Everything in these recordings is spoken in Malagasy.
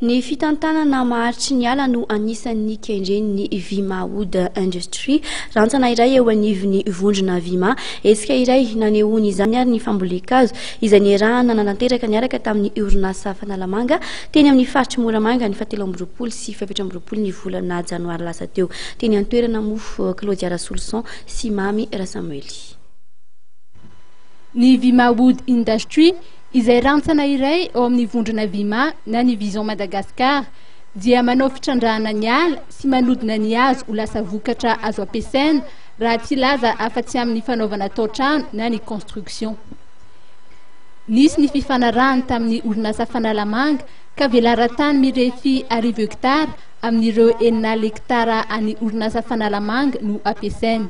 Ny fitantanana maharitry ny ala no anisan'ny kendren'ny Vima Wood Industry, rantsana iray eo anivon'ny vondrona Vima. Hetsika iray nanehoany izany ary ny fambolen-kazo izay niarahana nanatanteraka niaraka tamin'ny orinasa Fanalamanga teny amin'ny faritr'i Moramanga ny fahatelo amby 20 sy faha-24 ny volana janoary lasa teo. Teny an-toerana moa Claudia Rasoloson sy Mamy Rasamoely. Ny Vima Wood Industry izay rantsana iray ao amin'ny vondrona Vima na ny Vision Madagascar, dia manao fitrandrahana ny ala sy manodina ny hazo ho lasa vokatra azo ampiasaina raha tsy hilaza afa-tsy amin'ny fanaovana tao-trano na ny construction. Nisy ny fifanarahany tamin'ny orinasa Fanalamanga ka velaran-tany mirefy arivo hektara amin'ireo 60 hektara an'ny orinasa Fanalamanga no ampiasainy.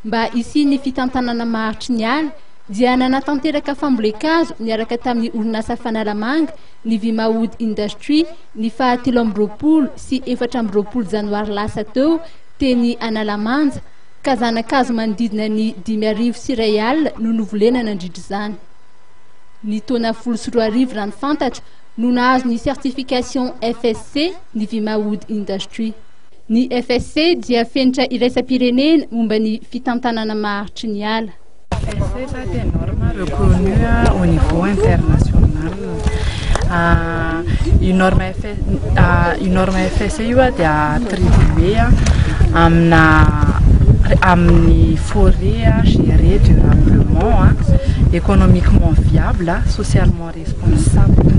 Mba hisian'ny fitantanana maharitry ny ala dia nanatanteraka fambolen-kazo niaraka tamin'ny orinasa Fanalamanga ny Vimawood Industry ny faha 23 sy 24 janoary lasa teo teny Analamanja ka zana-kazo manodidina ny 1005 no novolena nandritra izany. Ny taona 2010 raha ny fantatra no nahazo ny certification FSC ny Vimawood Industry. Ny FSC dia fenitra iraisam-pirenena momba ny fitantanana maharitry ny ala. FSC dia norme reconnue au niveau international. Io norme io norme FSC io dia attribué amina amin'ny forêt gérée durablement, économiquement viable, socialement responsable.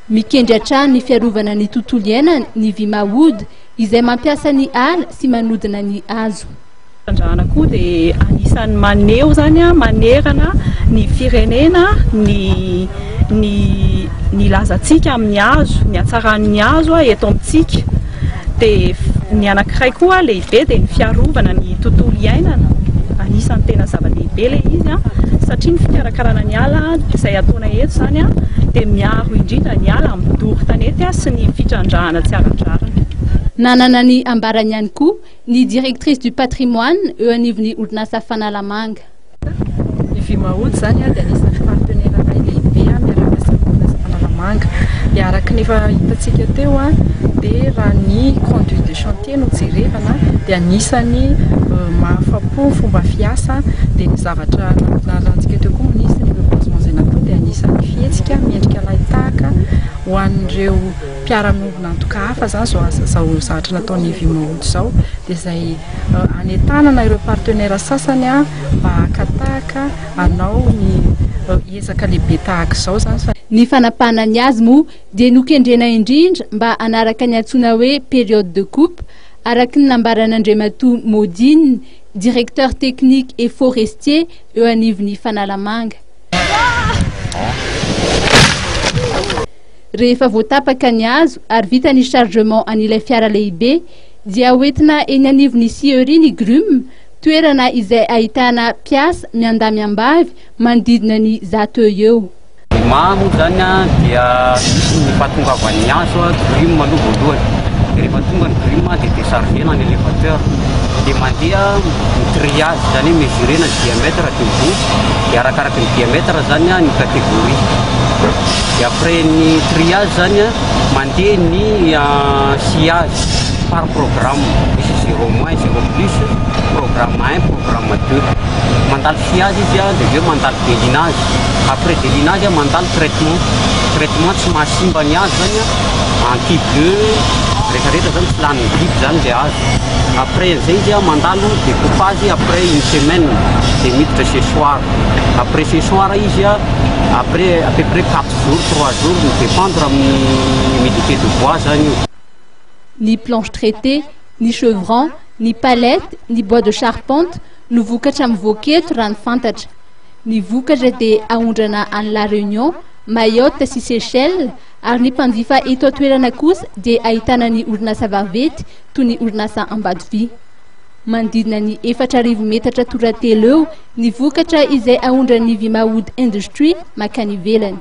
Mikendry hatrany ny fiarovana ny tontolo iainana ny Vimawood izay mampiasa ny ala sy manodina ny hazo. Fitrandrahana koa dia anisan'ny maneho izany manerana ny firenena ny ny ny lazantsika amin'ny hazo, ny hatsaran'ny hazo eto amintsika. Dia ny anankiray koa lehibe dia ny fiarovana ny tontolo iainana, anisan'ny tena zava-dehibe ilay izy satria ny fikarakarana ny ala izay ataonay eto izany dia miaro indrindra ny ala amin'ny doro tanety sy ny fitrandrahana tsy ara-drariny. Nanana ny ambarany ihany koa ny directrice du patrimoine eo anivon'ny orinasa Fanalamanga. Ny Vimawood izany dia anisan'ny partenaire iray lehibe miara-miasa amin'ny orinasa Fanalamanga. Dia araka ny efa hitantsika teo dia raha ny conduite de chantier no jerevana dia anisan'ny mahafa-po ny fomba fiasa dia ny zavatra narahantsika teo koa nisy ny reboisement izay natao dia anisan'ny fihetsika mendrika lahi-tahaka ho an'ireo mpiara-miombona antoka hafa izany izao asa izao zavatra nataon'ny Vimawood izao dia izay hanentanana ireo partenaires sasany mba haka tahaka hanao ny ezaka lehibe tahaka izao izany fa Ny fanapahana ny hazo moa dia nokendrena indrindra mba hanaraka ny antsoina hoe période de coupe, araka ny nambaran'Andriamatoa Modine, directeur technique et forestier eo anivon'ny Fanalamanga. Rehefa voatapaka ny hazo ary vita ny chargement an'ilay fiara lehibe dia hoentina eny anivon'ny scierie ny grume, toerana izay ahitana mpiasa miandahy miambavy manodidina ny 100 eo eo. Ny maha moa izany dia misy ny fahatongavan'ny hazo, grume aloha voalohany, dia rehefa tonga ny grume dia décharger-na ny élévateur, dia mandeha ny triage, izany hoe mesurer-na ny diamètre de bout, dia arakaraky ny diamètre izany ny catégorie. Dia après ny triage zany mandeha ny sillage par programme, misy zéro moins, zéro plus, programme un, programme deux. Mandalo sillage izy dia avy eo mandalo délinage, après délinage mandalo traitement, traitement tsy mahasimba ny hazo zany, anti bleu, rehetra rehetra zany tsy lanin'ny biby zany le hazo. Après an'izay izy mandalo découpage après une semaine dia miditra séchoir, après séchoir izy Après à peu près 4 jours, 3 jours, mi-dépendre amin'ny humidité de bois zany io. Ny planche traitée, ny chevron, ny palette, ny bois de charpente no vokatra mivoaka eto raha ny fantatra. Ny vokatra dia aondrana any La Réunion, Mayotte sy Seychelles ary ny mpanjifa eto an-toerana kosa dia ahitana ny orinasa vaventy toy ny orinasa Ambatovi. Manodidina ny 4000 metatra toratelo eo ny vokatra izay aondran'ny Vimawood Industry mankany ivelany.